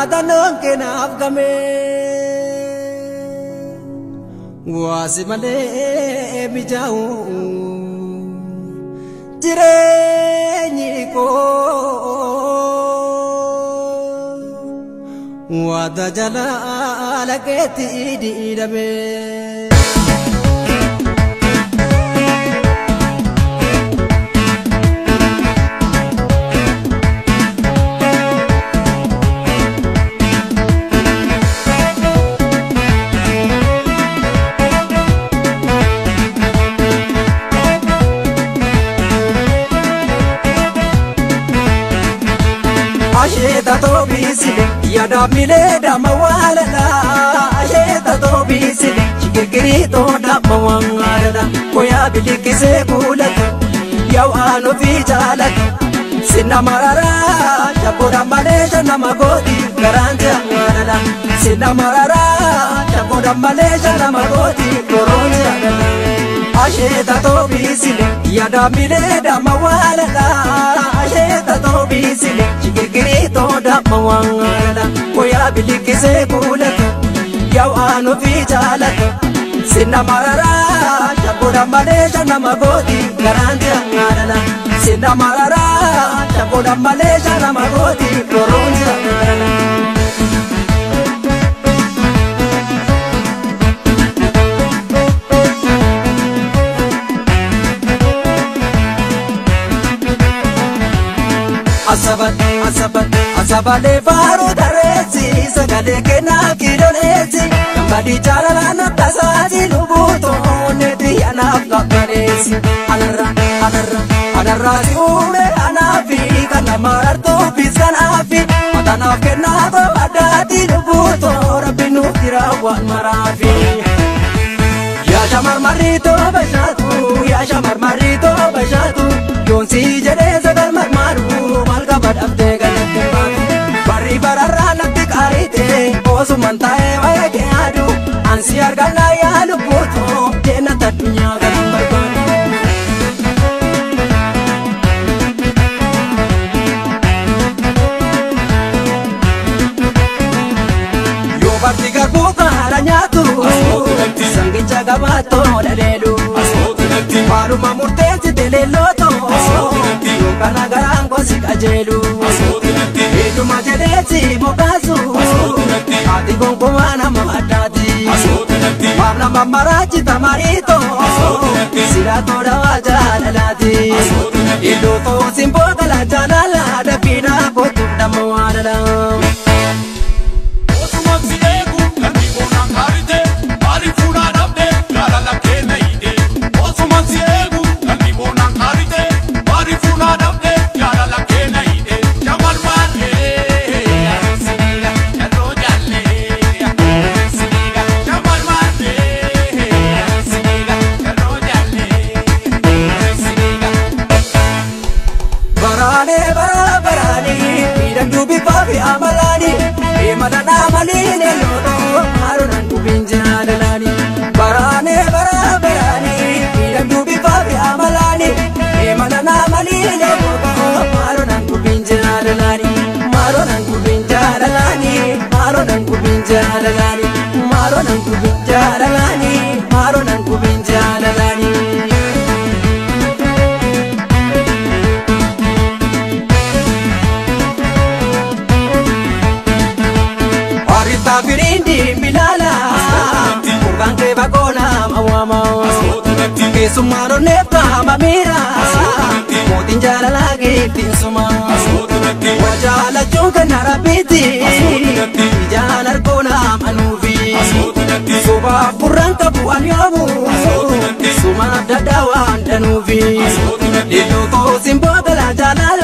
Dhaadannoon keenaaf gamee waasi malee mijaa'u jireenyi koo waada jalaala keetti diidamee. Asheeta toobisile yaada milee dama waaladha. Asheeta toobisile shigirgirii dama waangaladha. Koyaa bilikisee kuulata yaa'u aanuu fi jaalata. Sinna mararaa shakoodha malee shanama gooti garaan jaalladha. Sinna mararaa shakoodha malee shanama gooti koroon jaalladha. Asheeta toobisile yaada milee dama waaladha. Asheeta toobisile shigirgirii dama waangaladha. Koyaa bilikisee kuulata yaa'u aanuu fi jaalata. Sinna mararaa shakoodha malee shanama gooti garaan jaalladha. Sinna mararaa shakoodha malee shanama gooti koroon jaalladha. Asabalee faaruu tareessi sagalee kennaa kiiloleessi gammadii jaalalaa na tasaasi lubbuu toonneeti anaaf qabbaneessi. Anarraa si uume anaafi kan nama artuufis kanaafi matanaaf kennaa too addaati lubbuu too rabbi nuuf jira waan maraafi. Yaa shamarmarrii too bashaatu yaa shamarmarrii too bashaatu yoonsii jedhee sagal marmaaru maal qaba dhabdee galatti baatu. Barri bararraa natti qaariite osumaan taa'ee waa'ee kee yaadu ansi argannaa yaa lubbuutoo jeenata addunyaa kanan barbaadu. Yoo barti garbuu kaara nyaatu sangicha gabaatoo dhaleelu. Maaluma murteessite leellootoo yookaan garaan gosi qajeelu. Hedduma jedheesi mokaasu haati gonkumaa nama addaati. Maaf nama maraachita mariitoo silaatoo dawaa jaalalaati. Iddoo too simboo gala jaalala daffiidhaa kootu nama waalala. Osumaan si eegu galmi boonaan kaarite maaliif fuudhaa dhabde jaalala keenya hiite. Osumaan si eegu galmi boonaan kaarite maaliif fuudhaa dhabde jaalala keenya hiite. Shamal maarree siniiga jaloo jaallee siniiga shamal maarree siniiga jaloo jaallee siniiga. Baraanee baraa baraanii miidhagduu bifaa fi amalaanii imala dhaamanii leellootoo haaroodhaan dubbiin jaalalaanii. Baraanee baraa baraanii miidhagduu bifaa fi amalaanii imala dhaamanii leellootoo haaroodhaan dubbiin jaalalaanii. Maaroodhaan dubbiin jaalalaanii maaroodhaan dubbiin jaalalaanii maaroodhaan dubbiin jaalalaanii maaroodhaan dubbiin jaalalaanii. Aritaa firiindi milaala Kurban kee bakoona mawaama Keessummaan onneef qaama miira Mootiin jaalalaa geettiin suma Wajaalachuun kenna rabbiiti Ijaan argoona amanuufi Subaaf gurraan qabu an yoomu Sumaaf dadhaa waan danuufi Iddoo too simboo galaa jaalala